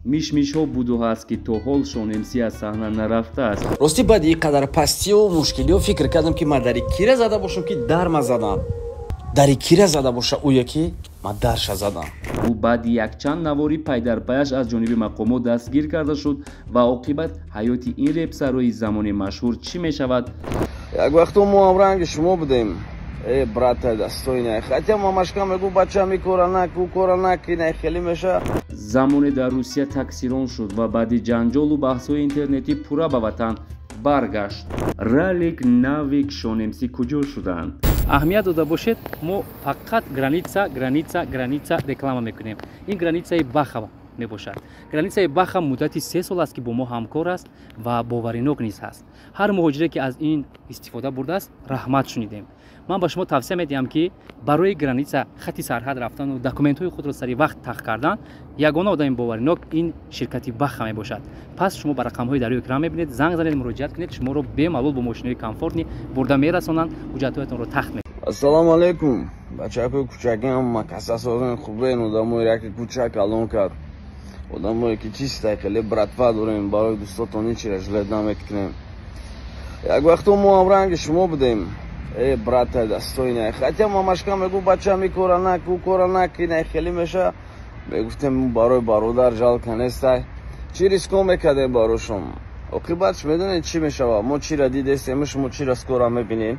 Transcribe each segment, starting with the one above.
Мишмишҳо буду ҳаст, ки то ҳол Шон МС аз саҳна нарафтааст. Ростӣ, баъди ин қадар пастию мушкилиҳо фикр кардам, ки ман дари кира зада бошам, ки дар ма задам, дари кира зада боша ӯе, ки ман дарша задам. Ӯ баъди якчанд навори пайдарпаяш аз ҷониби мақомот дастгир карда шуд ва оқибат ҳаёти ин репсарои замони машҳур чӣ мешавад? Як вақто мо ҳамранги шумо будем, э брата, достойная. Хотя мамашка мегу: «Бачам, и кора наку, кора наки, най хеле меша». Замоне дар Русия таксирон шуд ва баъди ҷанҷолу баҳсҳои интернетӣ пурра ба ватан баргашт. Ралик, Навик, Шон МС куҷо шуданд? Аҳамият дода бошед, мо фақат граница, граница, граница реклама мекунем. Ин границаи Баха мебошад. Границаи Баха муддати 3 сол аст, ки бо мо ҳамкор аст ва боваринок низ ҳаст. Ҳар муҳоҷире, ки аз ин истифода бурдааст, раҳмат шунидем. Ман ба шумо тавсия медиҳам, ки барои граница, хати сарҳад рафтану документҳои худро сари вақт тахт кардан, ягона одами боваринок ин ширкати Баха мебошад. Пас шумо ба рақамҳои дар рӯи экран мебинед, занг занед, муроҷиат кунед, шуморо бемалол бо мошинои комфортный бурда мерасонанд, ҳуҷҷатҳоятонро тахт. Ассалому алайкум, бачакои кӯчакиам, макаса созен, хубен, одамои яке кӯчак калон кард, одамое ки чистай, хеле братва дорем, барои дӯстотон ҳечира жалеть намекунем. Як вақто мо ҳамранги шумо будем, э брата, достойная. Хотя мамашка мегу: «Бачам, и кора наку, кора наки, най хеле меша». Мегуфтем: «Барои бародар жалко нестай». Чӣ риско мекардем барошон? Оқибатш медонед чӣ мешавад? Мо чира дидестем, шумо чира скоро мебинем.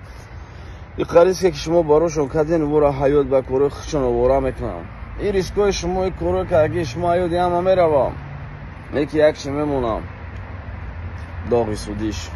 Иқа риске, ки шумо барошон карден, вора ҳаёт ба корои худшон овора мекунам. Ин рискои шумо, и корое кардаги шумо, ҳаёти ҳама меравам, неки якчи мемонам: доғи судиш.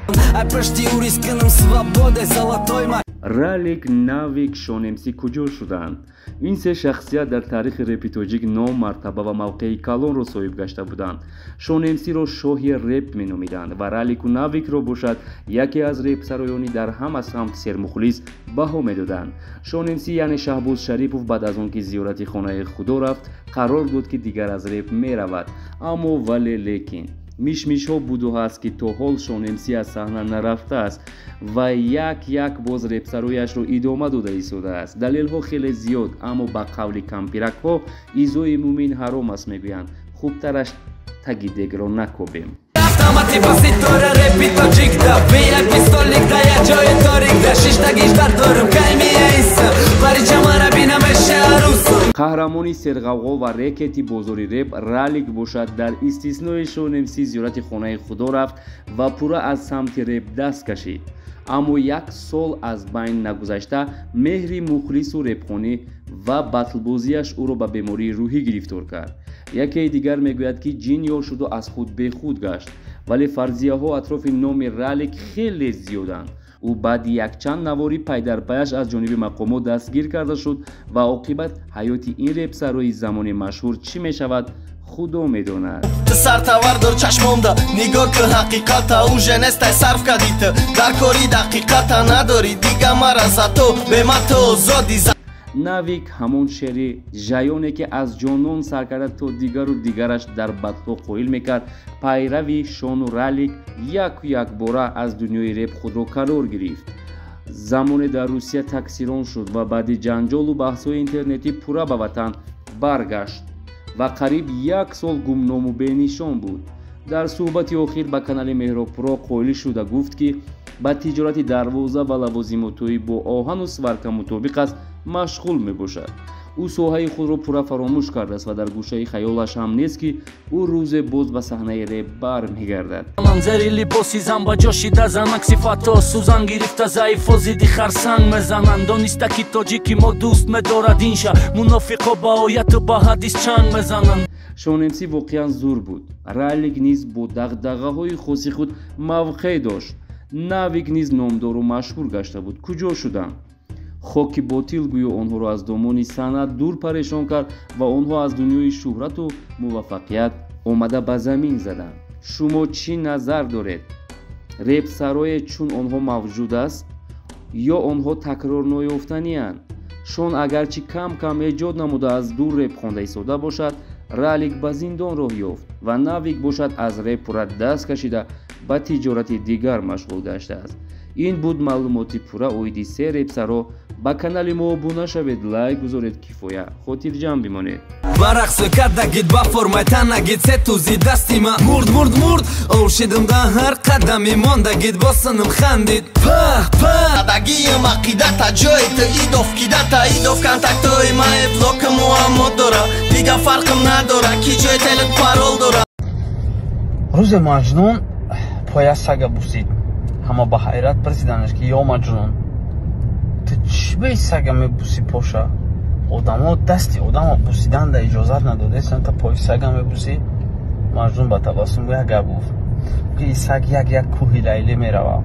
Ралик, Навик, Шон МС куҷо шуданд? Ин се шахсият дар таърихи репи тоҷик ном, мартаба ва мавқеи калонро соҳиб гашта буданд. Шон МСро шоҳи реп меномиданд ва Ралику Навикро бошад яке аз репсароёни дар ҳама самт сермухлис баҳо медоданд. Шон МС, яъне Шаҳбоз Шарипов, баъд аз он ки зиёрати хонаи худо рафт, қарор дод, ки дигар аз реп меравад. Аммо вале лекин мишмишҳо буду ҳаст, ки то ҳол Шон МС аз саҳна нарафтааст ва як як боз репсарояшро идома дода истодааст. Далелҳо хеле зиёд, аммо ба қавли кампиракҳо, изои мӯмин ҳаром аст мегӯянд, хубтараш таги дегро накобем. Автомати ба ситора репи тоҷикда, VIP столикда, як ҷои торикда шиштагиш дар дорум каймияисм паричамара бинамеша арусум. Қаҳрамони серғавғо ва рекети бозори реп Ралик бошад, дар истиснои Шон МС зиёрати хонаи худо рафт ва пурра аз самти реп даст кашид. Аммо як сол аз байн нагузашта, меҳри мухлису репхонӣ ва батлбозиаш ӯро ба бемории рӯҳӣ гирифтор кард. Якеи дигар мегӯяд, ки ҷин ёр шуду аз худ бехуд гашт. Вале фарзияҳо атрофи номи Ралик хеле зиёданд. Ӯ баъди якчанд навори пайдарпаяш аз ҷониби мақомот дастгир карда шуд ва оқибат ҳаёти ин репсарои замони машҳур чӣ мешавад, худо медонад. Ту сартавар дор чашмонда, нигоҳ кун ҳақиқата, уже нестай, сарф кардӣ ту дар кори дақиқата, надорӣ дига мара зато бема ту озодӣ. Навик, ҳамон шери жаёне, ки аз ҷонон сар карда то дигару дигараш дар батло қоил мекард, пайрави Шону Ралик, яку якбора аз дунёи реп худро қарор гирифт. Замоне дар Русия таксирон шуд ва баъди ҷанҷолу баҳсҳои интернетӣ пурра ба ватан баргашт ва қариб як сол гумному бенишон буд. Дар суҳбати охир ба канали Меҳробпуро қоил шуда гуфт, ки ба тиҷорати дарвоза ва лавозимотҳои бо оҳану сварка мутобиқ аст машғул мебошад. Ӯ соҳаи худро пурра фаромӯш кардааст ва дар гӯшаи хаёлаш ҳам нест, ки ӯ рӯзе боз ба саҳнаи реп бармегардад. Зери либоси зан ба ҷо шида занак, сифато сӯзан гирифта, заифо зидди харсанг мезананд. Дониста, ки тоҷики мо дӯст медорад инша, мунофиқо ба ояту ба ҳадис чанг мезананд. Шон МС воқеан зур буд. Ралик низ бо дағдағаҳои хоси худ мавқеъ дошт. Навик низ номдору машҳур гашта буд. Куҷо шуданд? Хоки ботил гӯё онҳоро аз домони санъат дур парешон кард ва онҳо аз дунёи шӯҳрату муваффақият омада ба замин заданд. Шумо чӣ назар доред? Репсарое чун онҳо мавҷуд аст ё онҳо такрорноёфтаниянд? Шон агарчи кам кам эҷод намуда, аз дур реп хонда истода бошад, Ралик ба зиндон роҳ ёфт ва Навик бошад, аз реп пурра даст кашида, ба тиҷорати дигар машғул гаштааст. Ин буд маълумоти пурра оиди се репсаро. Ба канали мо обуна шавед, лайк гузоред, кифоя. Хотирҷамъ бимонед. Ба рақс кардагид, ба формай танагид, се тӯзи дасти ма мурд, мурд, мурд, ошидим да ҳар қадами мондагид, бо синим хандид, па па. Дагиям ақидата ҷои ту идов кидата идов, контактои мае блока муаммо дора, дига фарқм надора, ки ҷои телет парол дора. Рӯзе Маҷнун поя сага бусид. Ҳама ба ҳайрат пурсиданаш, ки: «Ё Маҷнун, ту чӣ бе сага мебусӣ поша? Одамо дасти одамо бусиданда иҷозат надодесан, та пои сага мебусӣ?» Маҷнун ба табассум як гап гуфт, ки саг як як кӯҳи Лайлӣ мерава.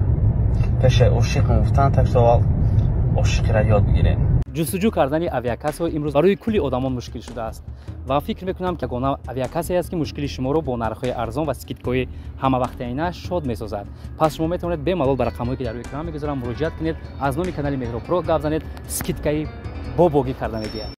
Пешаи ошиқ мегуфтанд, так аввал ошиқиро ёд бигирем. Ҷустуҷӯ кардани авиакассаҳо имрӯз барои кулли одамон мушкил шудааст ва фикр мекунам, ки ягона авиакассае аст, ки мушкили шуморо бо нархҳои арзон ва скидкаҳои ҳамавақтаина шод месозад. Пас шумо метавонед бемалол ба рақамҳое, ки дар рӯи экран мегузорам, муроҷиат кунед, аз номи канали Меҳробпро гап занед, скидкаи бобогӣ карда медиҳад.